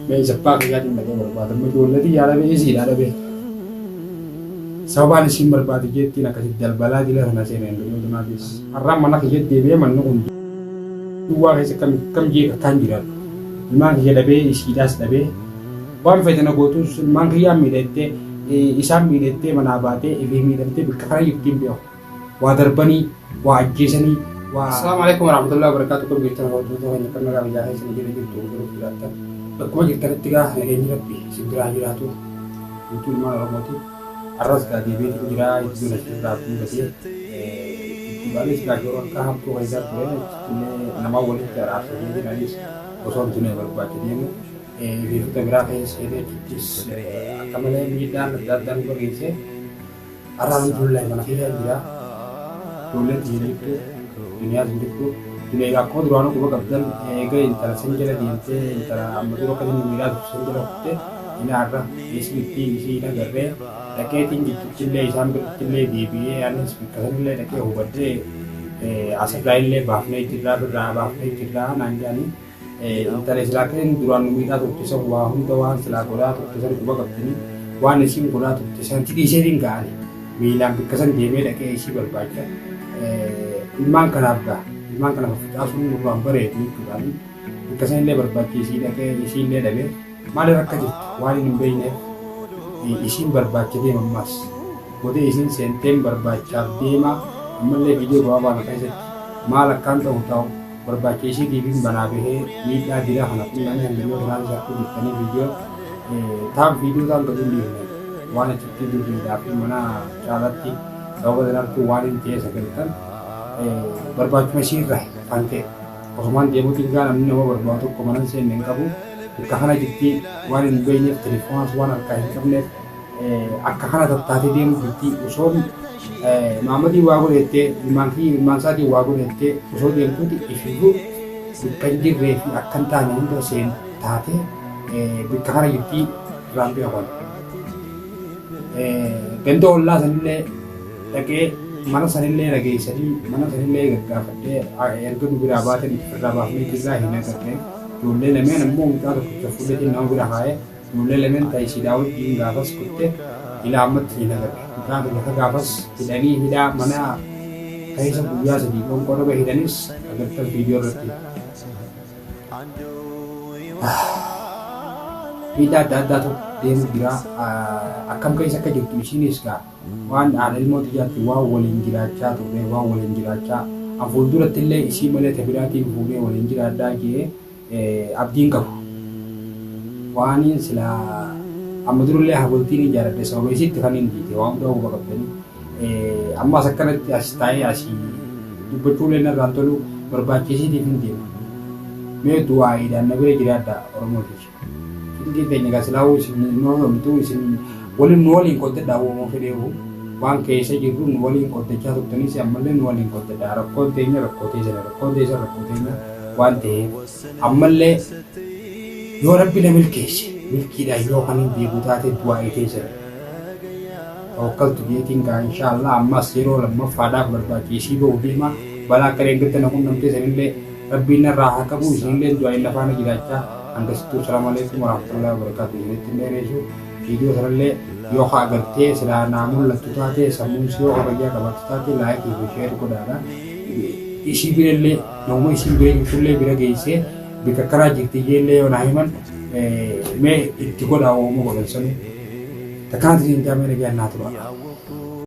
Mee isa abbaa kiyyaatiin dhaqee barbaada. Amma ijoollee xiyyaa dhabee isiidhaa dhabee. Sababaan isiin barbaade jeettiin akkasitti dalbalaa jila sana seeneen dhumee. Har'aan mana kiyyatti deebi'ee manni kun duwwaa keessa kam kam jee akkaan jiraatu. Ilmaan kiyya dhabee isiidhaas dhabee waan fedhe na gootus ilmaan kiyyaan miidhattee isaan miidhattee manaa baatee ifii miidhamtee bakka kana jirtiin beeku. Waa darbanii waa ajjeesanii waa. Assalamu alaikum warahmatullahi wabarakatuh. Kun jirtan hordoftoota keenya kan nagaa biyyaa keessa jira jirtu jiruuf jiraattan. Bakkuma jirtanitti gaa nageenyi Rabbi isin biraa jiraatu. Guutuu ilmaan Oromooti. Arras gaa deebiitiin jira iddoon achirraa duubatee gidduudhaanis gaa yeroo akka hamtuu keessaa ture achittillee nama walitti araarsatee jiranis osoo hin tunee barbaacha deemu biifota biraa keessa seenee achittis akka malee miidhaan adda addaa nu geesse. Har'a alhamdulillah mana keessa jira. Ijoolleen tiyya jirtu, duniyaas hin jirtu. Duniyaa egaa akkuma duraanuu quba qabdan eega intala san jala deemtee intala amma dura akka inni miidhaa turte san jala kutte ina har'a isinitti isii hin agarree dhaqeetiin jidduutti isaan biratti illee deebi'ee anis bakka sanillee dhaqee hubadhee asirraa illee baafnee jirraa birraa baafnee jirraa naan jedhanii. Intala silaa akka inni duraan nu miidhaa turte san waa hunda waan silaa godhaa turte san quba qabdanii waan isiin godhaa turte san dhiiseetiin ga'ani miilaan bakka san deemee dhaqee isii barbaacha ilmaan kanaaf ga'a ilmaan kana faffacaasuun nurraan bareedu jechuudhaan bakka san illee barbaacha isii dhaqee isii illee dhabee maal irra akka jirtu waan hin beekneef isiin barbaacha deema ammaas godee isiin seenteen barbaachaaf deema ammallee viidiyoo gabaabaa kana keessatti maal akkaan ta'u ta'u barbaacha isiitiif banaa bahee miidhaa jira kana qunnamee hangannoo kanaan isa akka jirtanii viidiyoo taan viidiyoo taan gadi hin dhiifne waan achitti durriidhaa fi mana caalatti sababa sanarratti waan hin ta'e sagaltan barbaachuma isiirra kan ta'e osumaan deemuutiin gaa namni nama barbaadu tokko mana hin seenne hin qabu bakka kana jirti waan hin beekneef telefoonas waan harkaa hin qabneef akka kana tattaatee deemu jirti osoon Maammadii waa godhettee ilmaan kiyya ilmaan isaatiin waa godhettee osoo deemtuuti ifiifuu bakka hin jirree fi akka hin taane hunda seen taatee bakka kana jirti irraan beekan. Ganda ollaa sanillee dhaqee mana sanillee dhageessanii mana sanillee gaggaafadhee erga nu biraa baatee nuti ofirraa baafnee jirraa hin agarree ijoollee lameen ammoo mucaa tokkicha fuudheetiin nama bira kaa'ee ijoollee lameen taayisiidhaa wajjin gaafas kutte ilaa ammatti hin agarre. Mucaa kiyya ka gaafas hidhanii hidhaa mana keessa guyyaa sadii qoonqoo dhabe hidhanis agartan viidiyoo irratti. Miidhaa adda addaatu deemu jira. Akkam keessa akka jirtu isiinis gaa waan haadha ilmoo xiyyaatti waan waliin jiraachaa turre waan waliin jiraachaa an fuulduratti illee isii malee ta biraatiin fuudhee waliin jiraadhaa jee abdiin qabu. Waaniin silaa amma durallee habultiin ijaaradhe sababa isiitti kan hin diite waan hundaa quba qabdanii. Ammas akkanatti as taa'ee asii dubbachuullee narraan tolu barbaachisiitiif hin deema. Mee du'aa'iidhaan na bira jiraadhaa Oromoo tiyya. Cinqiin teenya egaa silaa'uu isin nu hordoftu isin waliin nu waliin qooddadhaa uumama fedheefu waan keessa jirru nu waliin qooddachaa turtanis ammallee nu waliin qooddadhaa rakkoon teenya rakkoo teessan rakkoon teessan rakkoo teenya waan ta'eef ammallee yoo Rabbi na milkeesse milkiidhaan yoo kan hin deebi'u taate du'aa'ii teessan tawakkaltu jeetiin gaa inshaallah ammas yeroo lammaffaadhaaf barbaachisii bahu deema balaa akka deeggarta na qunnamtee sanillee Rabbiin narraa haa qabu isinillee du'aa'iin lafaana jiraachaa hangasittuu salaamu alaikum warahmatullahi wabarakatuh isinitti hin dheereessu viidiyoo sanallee yoo ka agartee silaa naa mul'attu taate sammuun si yoo ka fayyaa qabaattu taate laayikii fi sheer godhaadha isii birallee namuma isiin bira jirtullee bira geessee bika karaa jirti ijeellee yoo naa himan mee itti godhaa uuma godhan sanuu takkanatti isin jaamee nagaan naa tura.